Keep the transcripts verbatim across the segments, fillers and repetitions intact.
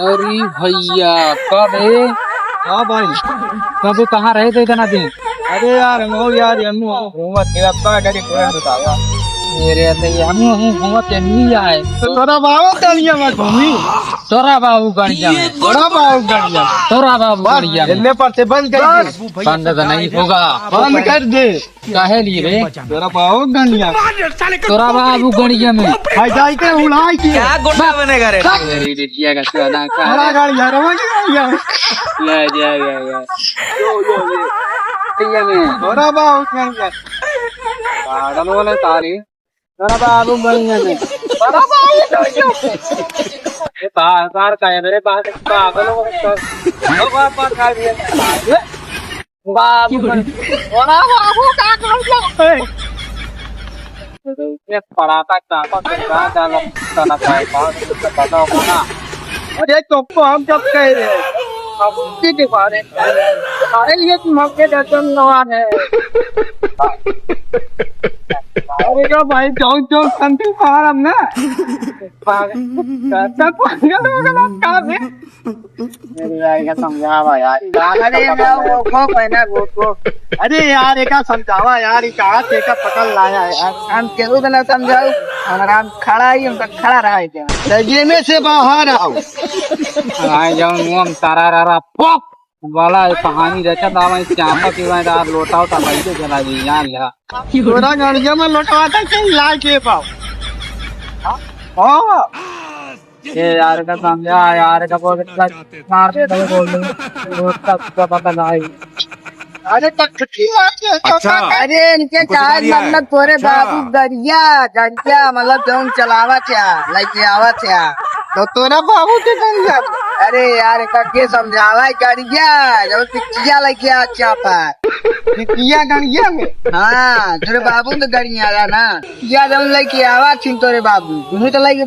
अरे भैया, कब है? हाँ भाई। कब है, कहाँ रहे थे इतना दिन? अरे यार, हम हो यार, हम हो। घूमत थे, अब का करी, कोई बतावा। अरे नहीं, हम, हम घूमत थे, नहीं आए। तो तोरा बाबू गड़िया में घूमी। तोरा बाबू गड़िया में। तोरा बाबू गड़िया में। तोरा बाबू बस, गड़िया में। हिलने पर से बंद कर दे। बस। बंद तो नहीं होगा। बंद कर दे। काहे लिए रे? तोरा बाबू गड़िया। तोरा बाबू गड़िया में। भाई जाई के उड़ाई के। क्या गुंडा बनेगा रे? मेरी बिटिया का चौदह का। बड़ा गड़िया रे, बड़ा गड़िया। या, या, या, या। यो, यो, यो। गड़िया में। तोरा बाबू गड़िया। पागल वाले सारे। तोरा बाबू गड़िया में। तोरा बाबू गड़िया में। ये बाहर, बाहर का है मेरे, बाहर पागल हो गए। बाबा, बाबा खा दिया। बाबू, बड़ा बाबू का कर दो। ये पड़ाका चापा के कहाँ जाना, जाना चाहे, बाहर से पता होगा ना। अरे, तुमको हम जब कह रहे हैं, हम उसी के बारे में कह रहे हैं। अरे, ये तुम हमके दर्शन नवा है। अरे, जो भाई, जाओ, जाओ, शांति से आ रहा हम ना। पागल, पागल हो गया, कहाँ से? मेरी भाई का समझावा यार। अरे ना, वो को पहना, वो को। अरे यार, एका समझावा यार, ई कहाँ से एका पकड़ लाया है यार? हम केहू के ना समझाऊ, हमारा हम खड़ा ही, हम तो खड़ा रहा है क्या? तो ये में से बाहर आओ। आए जाओ, मुंह में तारा रा रा, पॉप वाला ये कहानी रचा था, वहीं चापा के वहीं यार, लोटा उठा भाई के जला दी यार, यार। तोरा गड़िया में लोटवा था, कहीं ला के पाओ। हाँ? हाँ। ये यार का समझा, यार का बोल, मार दे, बोल दे। रोज का सुबह पता नहीं। अरे तो छुट्टी मार के तो अच्छा। का-, अरे इनके हमको चाहे सिखा दिया है। मतलब तोरे अच्छा। बाबू गरिया, गरिया, मतलब जौन चलावत या, लेके आवत या। तो तोरा बाबू के गरिया। अरे यार, एका के समझावा है गरिया, जौन पिचिया लेके आ चापा। पिचिया गरिया में? हाँ, तोरे बाबू तो गरिया रहा ना। या जब लइके आवा छिन तोरे बाबू, दुनू तो लइके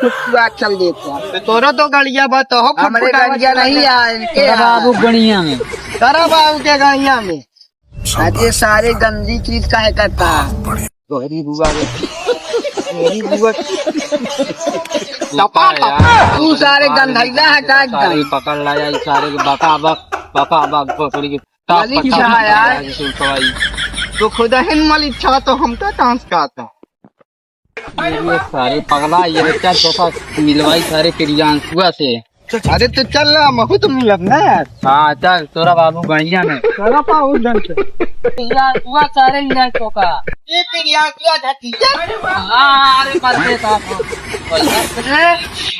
फुटफुआ चल देत हैं। तो तोरा तो गड़िया बा, तो हो हमरे फुटफुटावा गड़िया चल नहीं देत। आ, इनके तोरा आ। बाबू गड़िया में। तोरा बाबू के गड़िया में। आज ये सारे गंदी चीज काहे करता? तोहरी बुआ के, तोहरी बुआ के। टपा, टपा। तू सारे गंधैला हटा एकदम। सारे पकड़ लाया, ये सारे के बका बक, बका बक, भोसड़ी के। मलिक साहब यार। तो खुदा हिन मलिक साहब तो हम तो डांस गाता। ये सारे पगला, ये बच्चा तोका मिलवाई सारे प्रियांशुआ से। अरे तो चल ना, महू तो मिलब ना यार। हाँ, चल, तोरा बाबू गड़िया में। तोरा बाबू गड़िया में। प्रियांशुआ सारे मिला तोका। ये प्रियांशुआ धतिया। हाँ, अरे मर गए तो।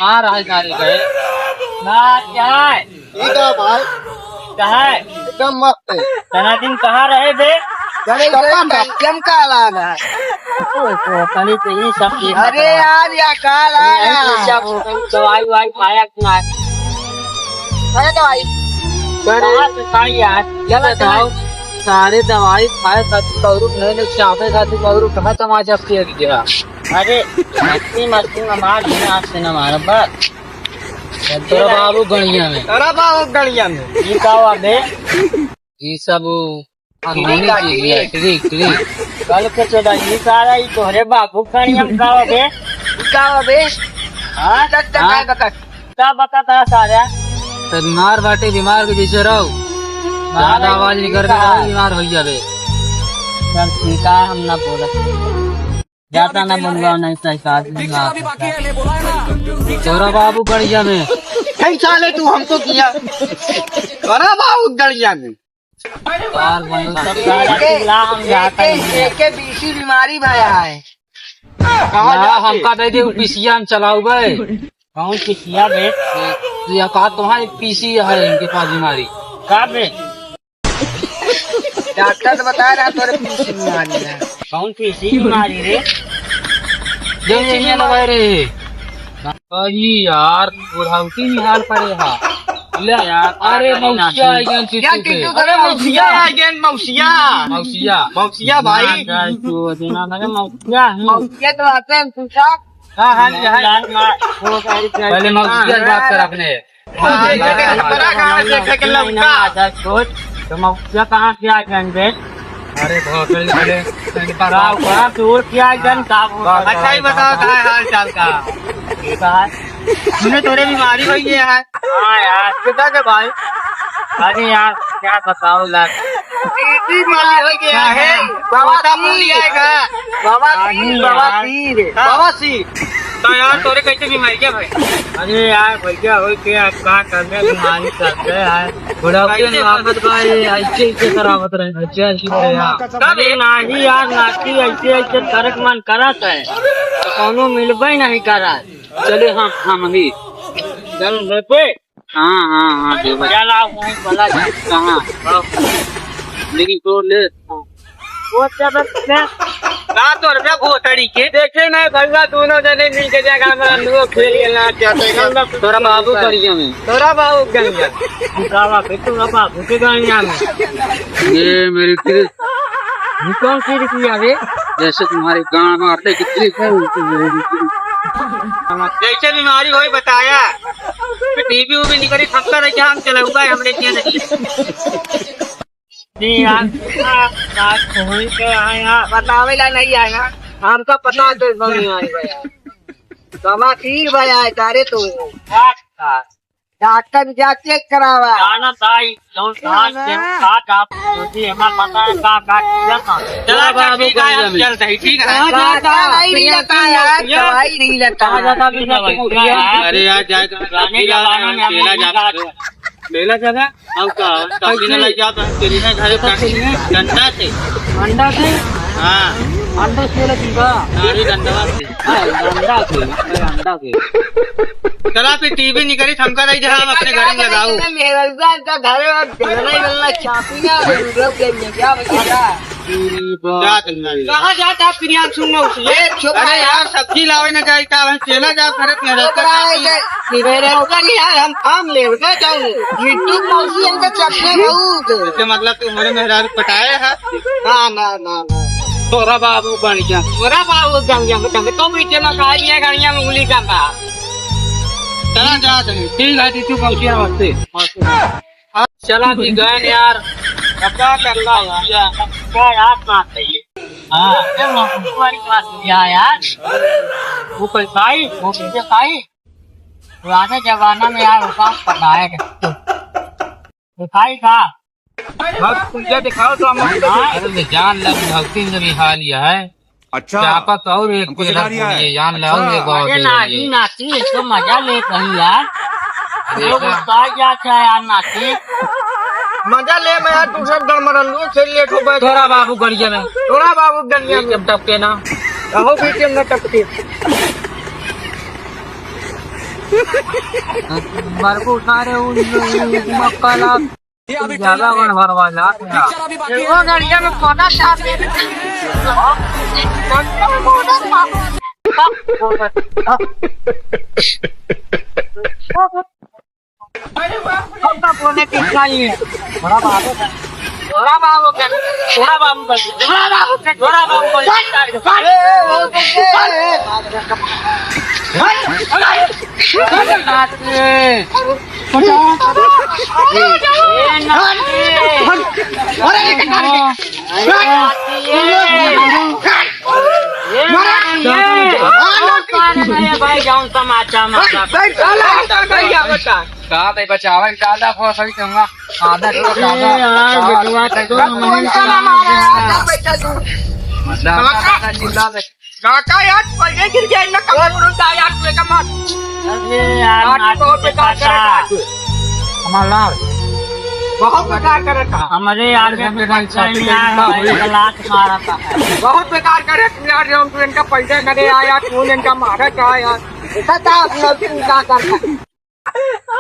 हाँ, रहे सारे गए। ना, क्या है? ठीक है भाई। कहाँ है? एकदम मस्त है। तना दिन कहाँ रहे बे? अरे एकदम काला है। ओ, ओ, तनी तो ये सब चीज अरे बताओ। यार, या काला है। ये सब दवाई वाई खाया कि ना? अरे दवाई। अरे कहाँ से खाई यार? ये बताओ, सारे दवाई खाए खातिर कौरू नहीं, नहीं चापे खातिर कौरू कहाँ तमाचा फेंक दिया? अरे, मस्ती, मस्ती में मार दिया, आपसे ना मारा, बस। तोरा बाबू गड़िया में। तोरा बाबू गड़िया में। ई का हुआ बे? ई सब वो अंगूरी चीज है, ट्रिक, ट्रिक। कल के चोदा, ई सारा ई तोहरे बाबू गड़िया में का हुआ बे? ई का हुआ बे? हाँ? तक, तक, हाँ? बकत। का बकत है सारा? तो बीमार बाटे, बीमार के जैसे रहो। ज्यादा आवाज निकल के रहो, बीमार हो जाबे। चल ठीक है, हम ना बोलत। ज्यादा ना बोलबा, नहीं तो एक आदमी ना। तोरा बाबू गड़िया में। कहीं साले तू हमको किया। तोरा बाबू गड़िया में। यार, वही सब सारा एक, चिल्ला हम एक, जाता ही एक, नहीं। एक बीसी बीमारी भाया है। कहाँ ना, जाके? हमका दे दे, वो पीसिया हम चलाऊ बे। कौन पीसिया बे? ये का तो है, पीसी है इनके पास बीमारी। का बे? डॉक्टर तो बता रहा तोरे पीसी बीमारी है। कौन पीसी बीमारी रे? दे, ये, ये लगा रे। अरे यार, बुढ़ौती निहाल पड़े हा। ले यार, अरे मौसिया आ गया, क्या टिट्टू के? अरे मौसिया आ गया, मौसिया। मौसिया। मौसिया भाई। ना, ना, तू देना ना, मौसिया है। मौसिया तो आते हैं, पूछा। हाँ, हाँ, ये है। पहले मौसिया से बात कर अपने। हाँ, हाँ, देखे के हाँ, लौका। हाँ, सोच, तो मौसिया कहाँ से आ गए बे? अरे, भोसड़ी वाले, इनका का हुआ? तू और क्या एकदम का हुआ? अच्छा, ही बताओ, का है हाल चाल का? का है? सुने, तोरे बीमारी हुई है। हाँ यार, कितना के भाई? अरे यार, क्या बताओ यार। इतनी मार हो गया है। क्या है? बवासीर। बवासीर, नहीं यार। बवासीर। हाँ। बवासीर। तो यार, तोरे कैसे बीमारी क्या भाई? अरे यार, भैया, हो के आप का करबे, बीमारी करते हैं यार। बुढ़ापे में आफत बा, ये ऐसे, ऐसे करावत रहे, ऐसे, ऐसे रहे यार। अरे नाही यार, नाती ऐसे, ऐसे करे के मन करत है। कौनो मिलबे नहीं करा। चले हम, हम ही। चल, लेते। हाँ, हाँ, हाँ, देबे। चल, आओ, वहीं चला जाए। कहाँ? आओ। लेकिन तो ले। वो क्या बस ले। का तो रुपया घोतड़ी के? देखे ना, भैया, दोनों जने मिल के जगह में हम लोग खेल के ना चाहते हैं। तोरा बाबू करिया में। तोरा बाबू करिया। तू का बाप है? तोरा बाबू के गाड़िया में। ये मेरी कृष्ण। ये कौन सी रुपया रे? जैसे तुम्हारे गांड मारते कितने। जैसे बीमारी होई बताया, तो टीवी उवी निकली, थमका रह जा, हम चलाऊंगा, हमरे क्या नहीं। नहीं यार, बात होई के आया। बतावे ला नहीं आया, हमका पता तो नहीं आया। बवासीर भया है तारे तो। डॉक्टर जा चेक करावा। जाना ताई, जौन साथ के हम साथ आप सोची, हमार पता है का, का किया था। चला, चला, ठीक है, हम चलते हैं, ठीक है। कहाँ जाता? नहीं मिलता यार, दवाई नहीं लेता। कहाँ जाता भी नहीं। अरे यार, जाए तो पुराने जमाना में हम केला नहीं जाता। जाते। मेला जाता? हम का, तब भी नहीं जाता, तेरी ना घरे डंडा से। अंडा से? हाँ। अंडा से लगी का? अरे डंडा से। हाँ, अंडा के, अरे अंडा के। चला फिर टीवी निकली, थमका रही जहाँ हम अपने घर में लगाऊ। मेहररुआ का घर है, और गलना ही गलना चापी ना, लोग के लिए क्या बचेगा? क्या करना है? कहाँ जाता है प्रियांशु मौसी? ये चुप अरे है यार। यार, सब्जी लावे ना जाए, का हम चला जा, घर में रहता है। मेहररुआ नहीं यार, हम काम लेवे का जाऊँ। YouTube मौसी हमको चपले बहुत। इसके मतलब तू हमारे मेहरारू पटाए है? ना, ना, ना, ना। तोरा बाबू बन गया। तोरा बाबू बन गया, बेटा, तो भी चला, गाड़ी है, गाड़ियाँ में उंगली करता। चला जा, ठीक है, जीतू पहुँचिया वास्ते। अब चला भी गए यार, अब क्या करना यार? क्या यार, बात है ये? हाँ, ये तुम्हारी बात किया यार। वो कोई खाई, वो पीछे खाई। पुराने जमाना में यार, वो काम बनाए थे। दिखाई का? बस तुझे दिखाओ तो हम हाँ। अरे ले जान लग भक्ति में भी हाल यह है। अच्छा। चापत और एक हमको सिखा रिया है। ये जान ले और अच्छा। एक और अरे दे नाती, दिए। नाती, इसको मजा ले कहीं यार। अरे लोग का? उस्ताद क्या क्या यार नाती? मजा ले मैं यार, तू सब गड़मड़लू से लेट हो गए। तोरा बाबू गड़िया में। तोरा बाबू गड़िया में। टपके ना। कहो बीच में टपके। मरबू सारे उन, उन, उन, मक्का ला। ये अभी ज्यादा ट्रेलर है। गड़बड़ वाला है। पिक्चर अभी बाकी है। वो गड़िया में कोना साथ में। हम तो बोले कि चाहिए। थोड़ा बाबू का, थोड़ा बाबू का, थोड़ा बाबू का, थोड़ा बाबू का, थोड़ा बाबू का। भाई, जाऊं तमाचा मारा। का भाई, बचावा, ज्यादा हो सही कहूंगा। आधा किलो ए ज्यादा। यार, बेटवा, तो कौन सा मारा है? आधा पैसा दूं। काका यार, पहिले गिर गया, इतना कमर उड़ता यार, तू एकदम मत। अरे यार, काका बहुत बेकार करे काका। हमारा लाड़। बहुत बेकार करे था। हमारे यार, के पैसा नहीं आया, भाई, लात मारा था। बहुत बेकार करे यार, जो हम तू इनका पैसा करे आया, तू इनका मारा था यार। इतना था, अपना तू क्या करता?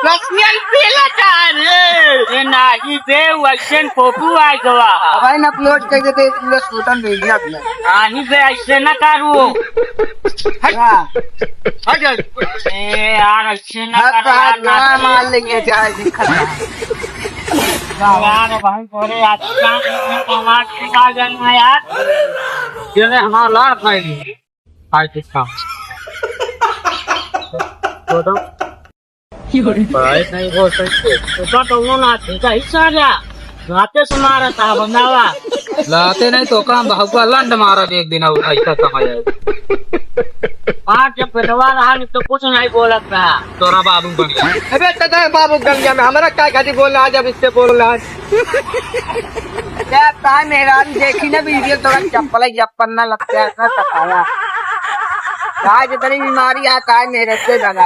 लक्ष्मी पीला चाह रे। ये नाही बे, वैसन फोटो आ गवा। अब भाई ना अपलोड कर देते, पूरा सूतन दे दिया अपने। नाही बे, ऐसे ना करो। हट। हाँ। हट जा। ए यार, ऐसे ना हट करो यार, हाथ मार लेंगे, चाहे दिक्कत ना। यार भाई, बोले आज का आवाज आ गया ना यार। ये हमारा लाड़ खाएंगे। आज दिखा। तो पढ़ाई नहीं हो सकते। उसका तो वो ना ठीक है, इस सारा राते से मारा था, बनावा। लाते नहीं तो काम भागुआ लंड मारा एक दिन और ऐसा समय है। हाँ, जब बेटवा रहा नहीं तो कुछ नहीं बोलत रहा। तोरा बाबू बन गया। अबे तदा बाबू गंगा में हमरा का खातिर बोल रहा, जब इससे बोल रहा है। क्या ताय मेहरारू देखी ना वीडियो, तोरा चप्पल ही चप्पल ना लगता है, इतना सताया। आज इतनी बीमारी आता है मेरे से ज्यादा।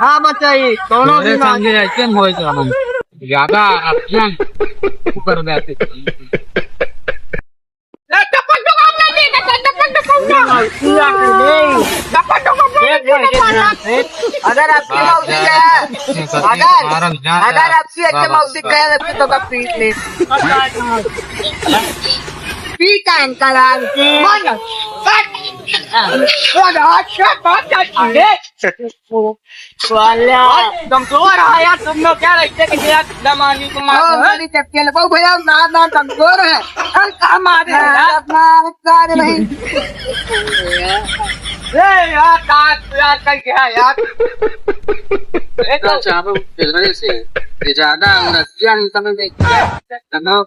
हाँ बचाई, दोनों तोरे बीमारी। संगे ऐसे में होए तो हम ज्यादा अभियान कर देते। अगर आपकी मौसी का, अगर, अगर आपकी अच्छे मौसी का है, तो का पीट ले। पीट अंकल, आज। मन। साला, कमजोर है यार, तुम लोग क्या रखते कि यार दमानी को मार हाँ, दो। मेरी चक्के लगाओ भैया, ना, ना, कमजोर है। हम कहाँ मारे हैं यार? मार, मार, नहीं। ए यार, काट यार, कहीं गया यार? ए तो चाहो, दिलवाले से, ये ज्यादा उड़सिया नहीं समझ में, तनाव।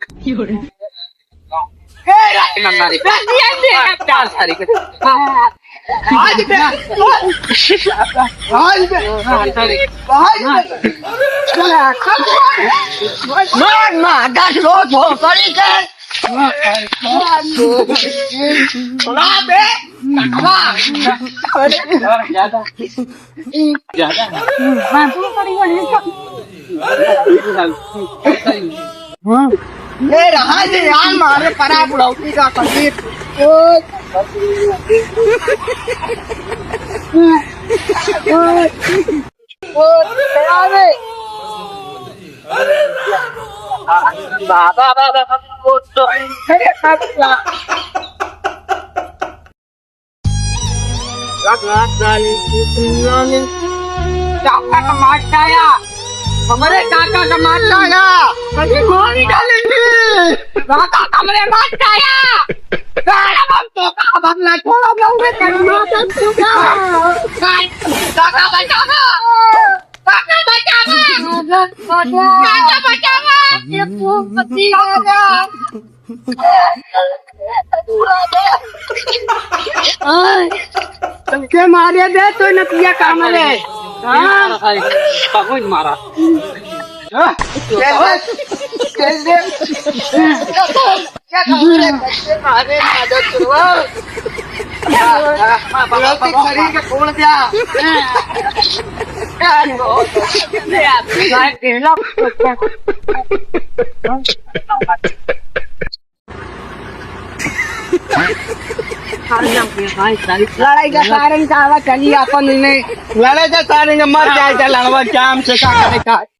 ए, रे, नन्ना रे। ए, ये, ये, ये, क्या सारी के? आज बे, आज बे, आज बे। मार, मार, दस लोग भोसड़ी के। सुना बे, मार। हाँ। ए, रहा दे यार, मारे परा बुढ़ौती का कबीर। ओ, ओ, ओ, अरे। बाबा, बाबा, बाबा, ओ, तो, अरे, बाबा। काका का मार खाया, हमरे काका का मार खाया, कभी मार डालेंगे। काका हमरे मार खाया। साला हम तो का बदला छोड़ा, हम लोग के करना था तू का। काका बचावा, काका बचावा, काका बचावा। ये तो पति हो गया। तुमके मारे दे तो नतिया काम रे। हाँ? बहुत मारा। हाँ? कैसे? कैसे? क्या काम रे? कैसे मारे? मादर चोर। गलती खड़ी के खोल दिया। लड़ाई का सारन का आवा चली अपन में। लड़ाई का सारन का मर जाए, जा लड़वा जाम से का करे का।